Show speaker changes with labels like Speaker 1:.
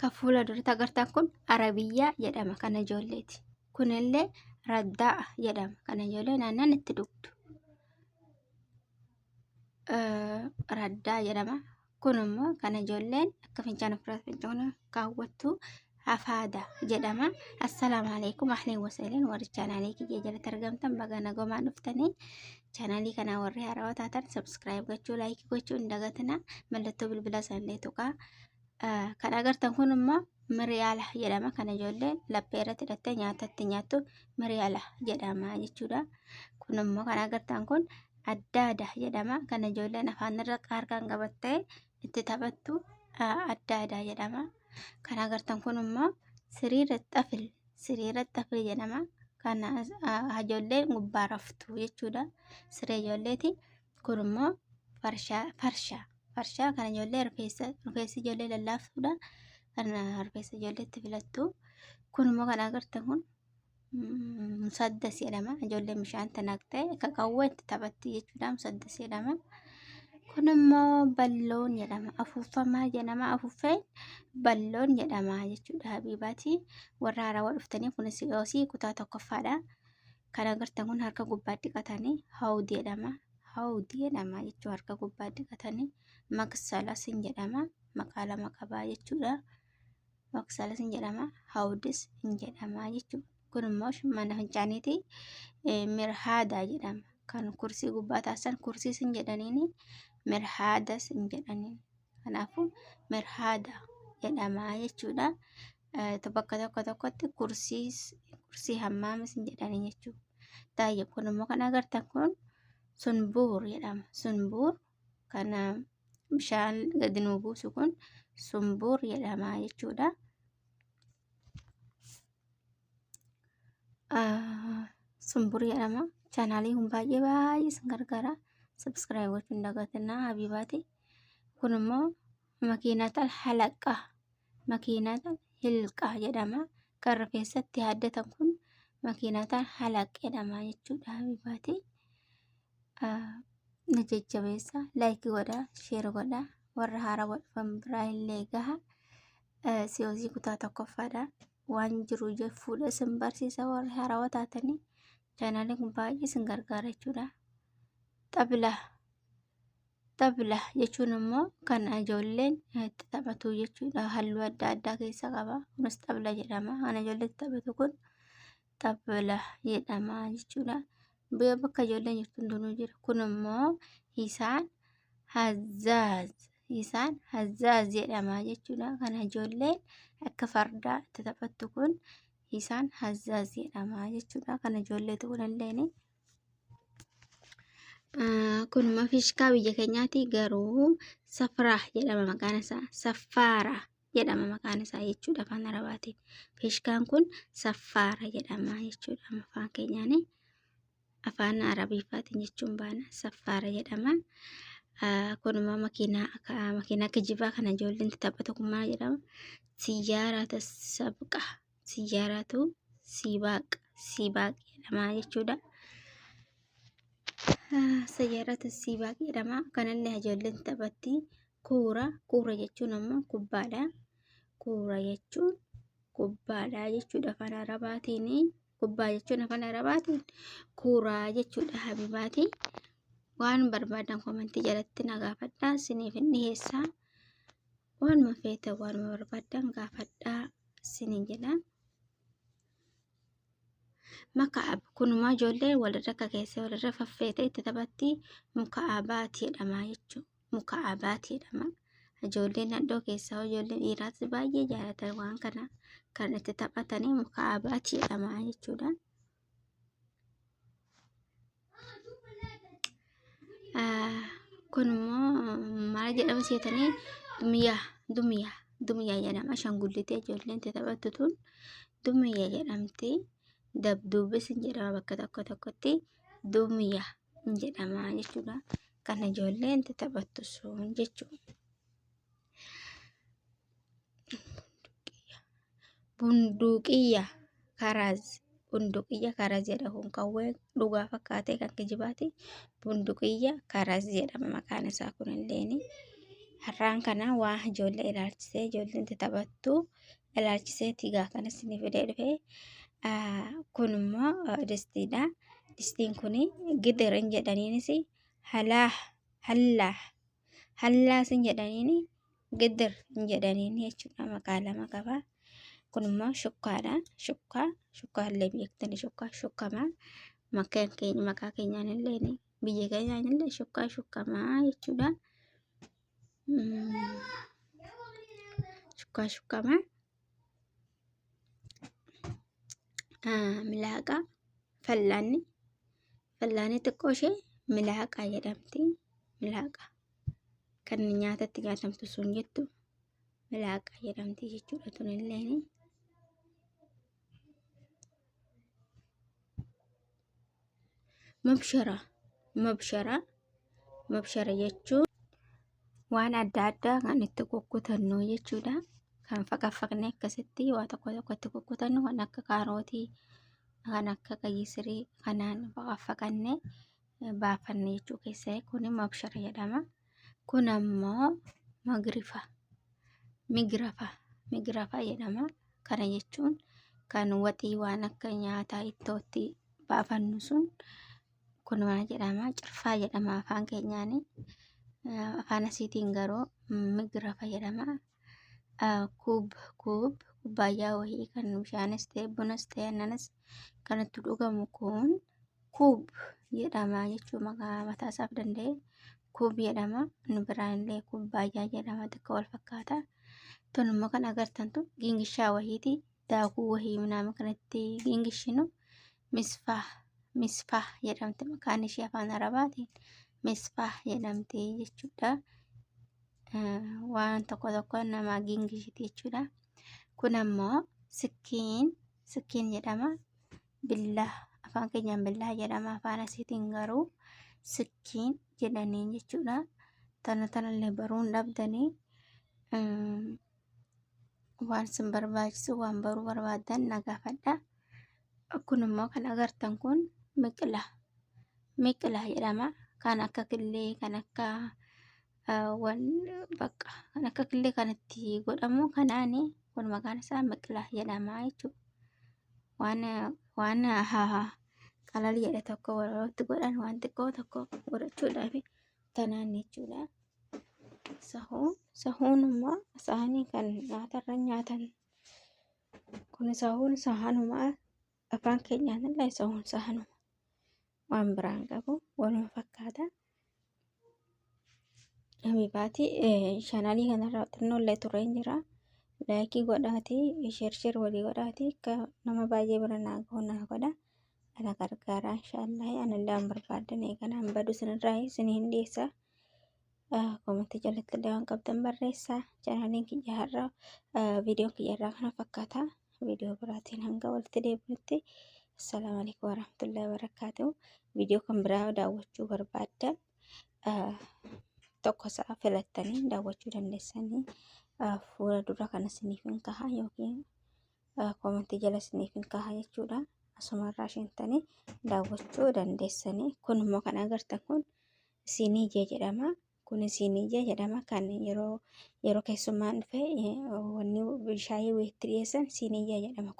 Speaker 1: Kan fuula duratti agartan kun Arabiyyaa jedhama kan ijoolleeti. Kunillee Raddaa jedhama kan ijoolleen aannan itti dhugdu. Raddaa jedhama. Kun immoo kan ijoolleen akka fincaan ofirraa fincaa'uun kaawwattu hafaada jedhama. Assalaamu alaikum ahleen wasahleen warri chaanaalii kiyya jalatti argamtan baga nagomaan dhuftanii chaanaalii kanaa warri haarawaa taatan subscribe gochuu like gochuu hin dagatinaa mallattoo bilbilaa sanillee tuqaa. Kan agartan kun immoo miriyaala jedhama. Kan ijoolleen laphee irratti hidhattee nyaatatti nyaattu miriyaala jedhama jechuudha. Kun immoo kan agartan kun addaada jedhama. Kan ijoolleen afaan irra harkaan qabattee itti taphattu addaada jedhama. Kan agartan kun immoo siriira xafil siriira xafil jedhama. Kan ijoolleen gubbaa raftu jechuudha. Siree ijoolleeti. Kun immoo farshaa farshaa farshaa kan ijoollee rifeensa rifeensi ijoollee lallaaftuudha. Kan rifeensa ijoolleetti filattu. Kun immoo kan agartan kun musaddas jedhama. Ijoolleen bishaan itti naqxee akka qawwee itti taphatti jechuudha. Musaddas jedhama. Kun immoo balloon jedhama. Afuuffamaa jedhama. Afuuffeen balloon jedhama jechuudha. Habiibaati. Warra haarawaa dhuftanii kunis osii kutaa tokkoffaadha. Kan agartan kun harka gubbaa dhiqatanii hawdi jedhama. Hawdi jedhama jechuudha. Harka gubbaa dhiqatanii maksalas hin jedhama. Maqaa lama qabaa jechuudha. Maksalas hin jedhama. Hawdis hin jedhama jechuudha. Kun immoo mana fincaaniiti. Mirhaada jedhama. Kan kursii gubbaa taasisan kursiis hin jedhaniini mirhaadas hin jedhaniin. Kanaafuu mirhaada jedhama jechuudha. Bakka tokko tokkotti kursiis kursii hammaamis hin jedhanii jechuudha. Taayye kun immoo kan agartan kun sunbuur jedhama. Sunbuur kan bishaan gadi nuu buusu kun sunbuur jedhama jechuudha. Sunbuur jedhama. Chaanaaliin kun baay'ee baay'ee isin gargaara. Subscribe gochuun hin dagatinaa habiibaati. Kun immoo makiinatal halaqqa makiinatal hilqa jedhama. Kan rifeensatti haaddatan kun makiinatal halaq jedhama jechuudha habiibaati. Na jajjabeessa like godha share godha warra haarawaa dhufan biraa illee gaha. Si'oosii kutaa tokkoffaadha. Waan jiru fuudha isin barsiisa warri haarawaa taatanii. Chaanaaliin kun baay'ee isin gargaara jechuudha. Xabla xabla jechuun immoo kan ijoolleen itti taphatu jechuudha. Halluu adda addaa keessa qaba. Kunis xabla jedhama. Kan ijoolleen itti taphatu kun xabla jedhama jechuudha. Bakka ijoolleen jirtu hundinuu jira. Kun immoo isaan hazzaaz isaan hazzaaz jedhama jechuudha. Kan ijoolleen akka fardaa itti taphattu kun isaan hazzaaz jedhama jechuudha. Kan ijoolleetu kunilleen kun immoo fiishkaa biyya keenyaati garuu safraa jedhama maqaan isaa. Saffaara jedhama maqaan isaa jechuudha afaan arabaatiin. Fiishkaan kun saffaara jedhama jechuudha afaan keenyaani. Afaan arabiifaatiin jechuun baana saffaara jedhama. Kun immoo makiinaa makiinaa kijibaa kana ijoolleen itti taphatu kun maal jedhama? Siyyaaraatu sabqa siyyaaraatu siibaaq siibaaq jedhama jechuudha. Siyyaaraatu siibaaq jedhama. Kanallee ijoolleen taphatti. Kuura kuura jechuun ammoo kubbaadha. Kuura jechuun kubbaadha jechuudha afaan arabaatiin. Kubbaa jechuun afaan arabaatiin kuuraa jechuudha habibaati. Waan barbaadan komentii jalatti na gaafadhaa isiniif hin dhiyeessaa. Waanuma feetan waanuma barbaadan gaafadhaa isiniin jedha. Maka'ab kunumaa ijoollee walirra kakeessee walirra faffeetee itti taphatti muka'abaati jedhama jechuudha. Muka'abaati jedhama. Ijoolleen nadhoo keessaa ijoolleen dhiiraas baay'ee jaalatan waan kana kan itti taphatanii muka'abaati jedhama jechuudha. Kun immoo maal jedhama seetanii dumiyaa dumiyaa dumiyaa jedhama. Ashaangulliitii ijoolleen itti taphattu tun dumiyaa jedhamti. Dabduubis hin jedhama bakka tokko tokkotti dumiyaa hin jedhama jechuudha. Kan ijoolleen itti taphattu sun jechuudha. Bunduuqiyya karaaz bunduqiyya karaz jedha kun qawwee dhugaa fakkaatee kan kijibaati. Bunduqiyya karaz jedhama maqaan isaa kunilleeni. Har'aan kana waa ijoollee ilaalchisee ijoolleen itti taphattu ilaalchisee tigaa kanas ni fidee dhufe. Kun immoo distiidha. Distiin kun gidir hin jedhaniinis halaa hallaa hallaas hin jedhaniini gidir hin jedhaniini jechuudha. Maqaa lama qaba. Kun immoo shukkaadha. Shukkaa shukkaa illee beektani shukkaa shukkamaa maqaan keenya maqaa keenyaan illee biyya keenyaan illee shukkaa shukkamaa jechuudha. Shukkaa shukkamaa. Milaaqa fallaanni fallaanni xiqqoo ishee milaaqa jedhamti. Milaaqa kan nyaatatti nyaatamtu sun jettu milaaqa jedhamti jechuudha tunilleen. Mabshara mabshara mabshara jechuun waan adda addaa kan itti kukkutannu jechuudha. Kan faqaffaqnee akkasitti waa tokko tokko itti kukkutannu kan akka kaarootii, kan akka qayyisirii kanaan faqaffaqannee baafanne jechuu keessaa kun mabshara jedhama. Kun ammoo magrifa migrafa migrafa jedhama. Kana jechuun kan waxii waan akka nyaataa ittootti baafannu sun kun maal jedhama? Cirfaa jedhama afaan keenyaani. Afaan asiitiin garuu migrafa jedhama. Kuub kuub kubbaayyaa wayii kan bishaanis ta'e bunas ta'e aannanis kan itti dhugamu kun kuub jedhama jechuun maqaa mataa isaaf danda'e kuub jedhama. Inni biraan illee kubbaayyaa jedhama xiqqoo wal fakkaata. Tun immoo kan agartan tun gingishaa wayiiti. Daakuu wayii minaamin kan itti gingishinu misfaa misfaa jedhamti maqaan ishee afaan arabaatiin misfaa jedhamti jechuudha. Waan tokko tokko nama gingishiti jechuudha. Kun ammoo sikkiin sikkiin jedhama. Billaa afaan keenyaan billaa jedhama afaan asiitiin garuu sikkiin jedhanii jechuudha. Tana tanallee baruu hin dhabdanii waan isin barbaachisu waan baruu barbaaddan na gaafadha. Kun immoo kan agartan kun miqila miqila jedhama. Kan akka killee kan akka waan bakka kan akka killee kan itti godhamu kanaani kun maqaan isaa miqila jedhama jechuudha. Waan waan qalal jedhe tokko walitti godhan waan xiqqoo tokko godhachuudhaaf tanaan jechuudha. Sahuun sahuun immoo saanii kan nyaatarra nyaatan kun sahuun sahanuma afaan keenyaan illee sahuun sahanuma waan biraan qabu waluma fakkaata. Habibaati chaanaalii kanarra xinnoo illee tureen jira. Laayikii godhaatii sheer sheer walii godhaatii akka nama baay'ee bira naa gahu naa godha. Ana gargaaraa inshaallah anillee waan barbaadan eeganaan badu isinirraa isiniin dhiyeessa. Koomentii jalatti illee waan qabdan barreessaa. Chaanaaliin kiyya har'a viidiyoon kiyya irraa kana fakkaata. Viidiyoo biraatiin hanga walitti deebinutti. Assalaamu alaikum warahmatullahi wabarakaatuh. Viidiyoo kan biraa daawwachuu barbaaddan tokko isaa filattanii daawwachuu dandeessanii fuula dura kana isiniif hin kaha yookiin koomentii jala isiniif hin kaha jechuudha. Asumarraa isheentanii daawwachuu dandeessanii. Kun immoo kan agartan kun siiniyya jedhama. Kun siiniyya jedhama. Kan yeroo yeroo keessummaan dhufe wanni shaayii wayiitti dhiyeessan siiniyya jedhama.